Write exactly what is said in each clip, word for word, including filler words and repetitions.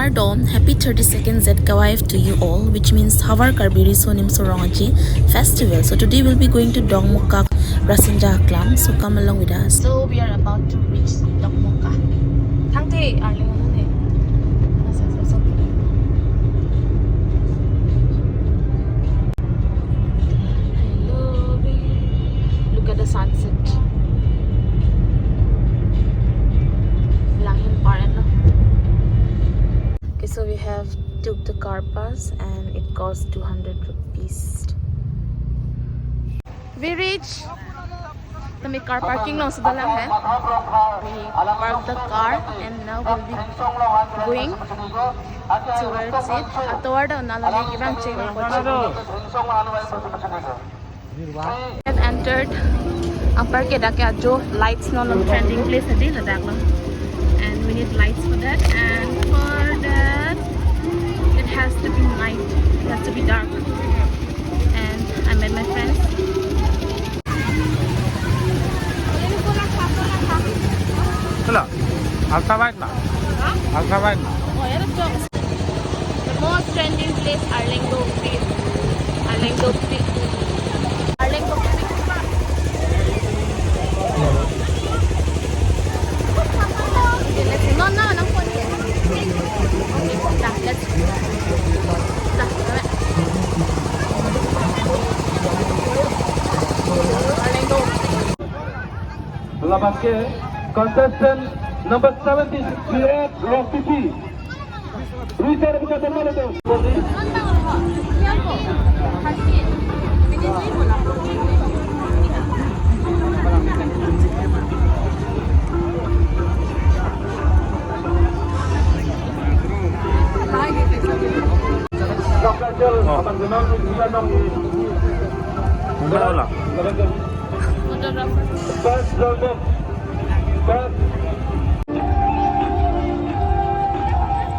Kardom, happy thirty-second Z K Y F to you all, which means Havar Karbi Riso Nimso Rong Aje Festival. So today we'll be going to Dongmukak Rasinja Aklam. So come along with us. So we are about to reach Dongmukak. Thangte arling ano ne. Asa, asa, asa. Hello, babe. Look at the sunset. Langhin par, no? Okay, so we have took the car pass and it cost two hundred rupees. We reach. Tumi car parking along si dolang he. We park the car and now we'll be going towards it. Atovar do nalale kevang cheng nangkok. Have entered. Anparke dak ke ajo lights non trending place adi ladak lo. And we need lights for that. And for that, it has to be night. It has to be dark. And I met my friends. Hala, alta bike na. Alta bike na. The most trending place, Arlengdo Peak. Arlengdo Peak. Arlengdo Peak. Okay, let's see. No, no, no, phone here. Okay, let's. Laban ke contestant number seventy-six, Rongpipi. Richard buka teman itu. Oh. Udah lah. First round of, first.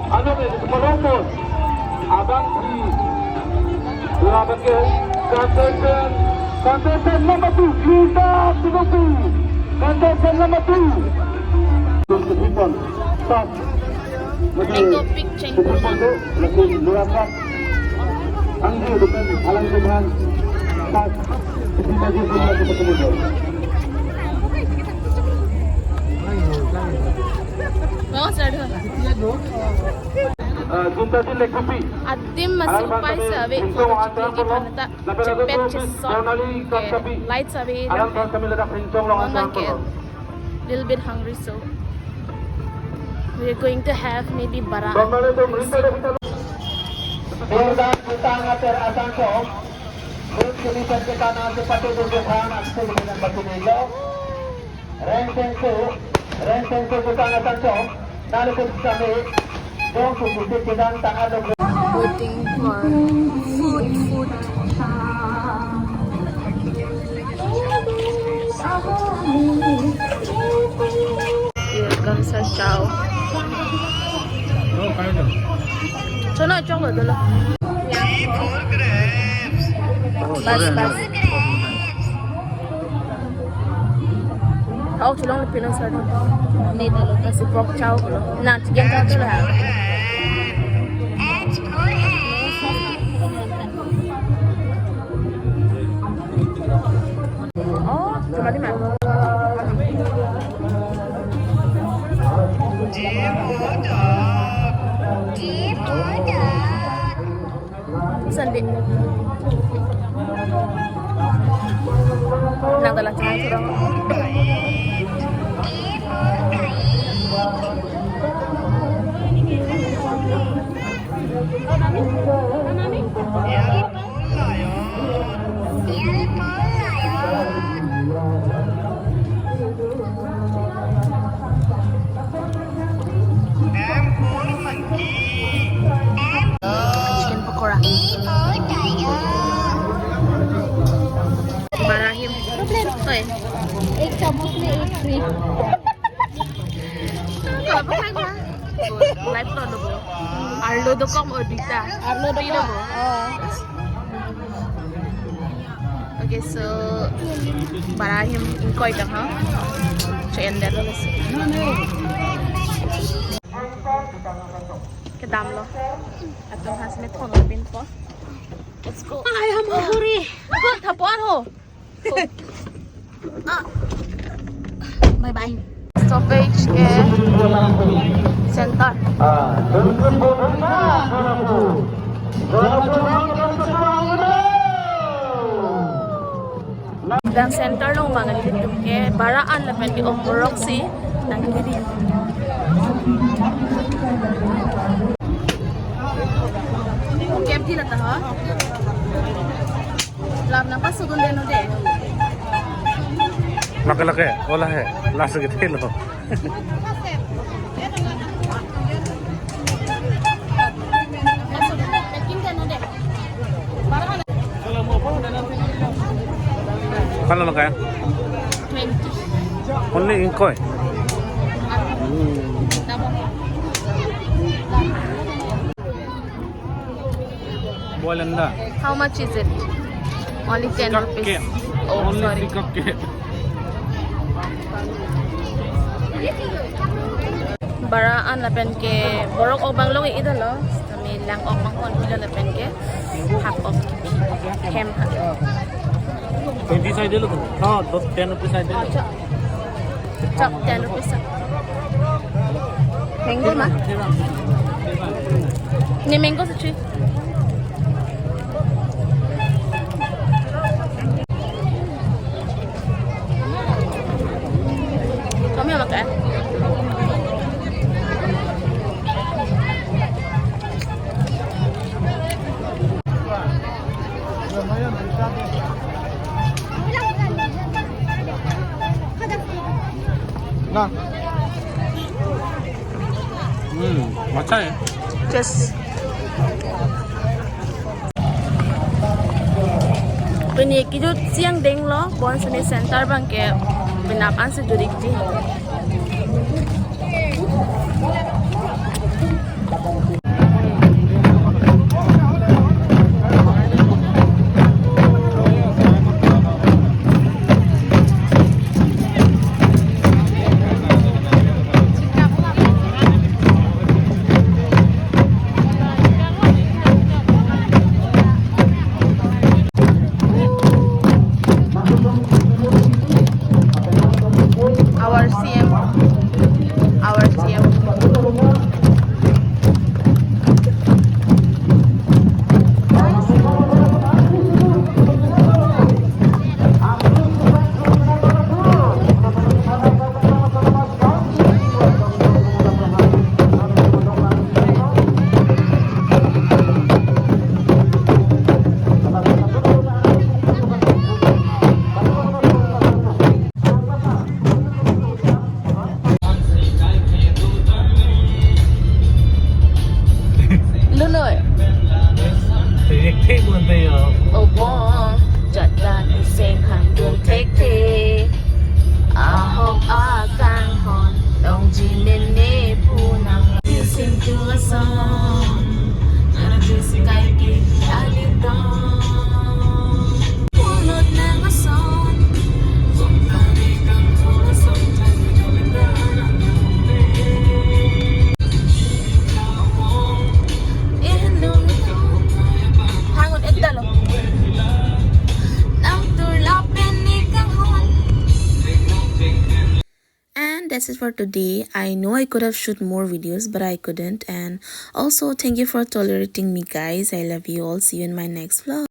Ano ni, malomos. Abang si, laban ke, contestant, contestant number two, Linda Tinubu. Contestant number two. Terus ke Bipon. Stop. Mango pick cheng. Anggi bukan alang Tuhan. Pas. Kita di sini lagi bertemu. Mau sadu. Eh, Junta Din Lekupi. Adim masih pai sabe. Foto chikli di panata. Chepet chesok. Light sabe. Alang kami ledak rincong long. Little bit hungry, so we're going to have maybe bara. Durga Putang ater asangkong. Bud kemisan kita nasi pati Durga Putang aksi dengan batu meja. Reng Sengsu, Reng Sengsu Putang asangkong. Waiting for food, food. Here comes our chow. Chono chok lo dolo. Bas, bas. Oh, cholong le pinang sar. Ni dolo. Nasi pork chow dolo. Na, chicken chow dolo. Oh, cuma lima. Sandi. Nang dalam chai kurang. Chicken pakora. Bara him. Oi. एक चम्मच में एक free. Kalau pakai gua. Live lo lo. Arlo dokok mo dita. Arlo dokok. Oh. Okay, so bara him ingkoi tang ha. Che-en dolo si. Kedamlo. Atum has me thon pinpo. Let's go. Ay, hum hurry. Thapon ho. Ah. Bye bye. Stoppage ke center. Dak center along bang ilitum ke bara an lapen ke ok borok si nangkiri. Okay, abdi lata ha. Lam nangpasudun deno de. Lake lake, ola he, last ke thelo. Kalo lake? Twenty. Only ingkoi? Boil anda. How much is it? Only ten rupees. Oh, only sorry. Sikap ke. Bara an lapen ke borok ok bang long idalo. Kami lang ok bang on pilo lapen ke half of hem. Twenty side lo. No, ten rupees side. Acha. Chop ten rupees. Mango ma? Ni mango sa chui. Kami makan. ना। हम्म, अच्छा है। Yes. Pini kejut siang denglo, bonsini center bang ke penap an si jurik ji. Our C M. Our C M. Lunoi. Rik thik mante ya. Obong jatdan seng hang dun thekthe. Ahok akanghon longji mene punang. Sing tu asong. Arjus kai ke alitong. And that's it for today. I know I could have shoot more videos, but I couldn't. And also, thank you for tolerating me, guys. I love you all. See you in my next vlog.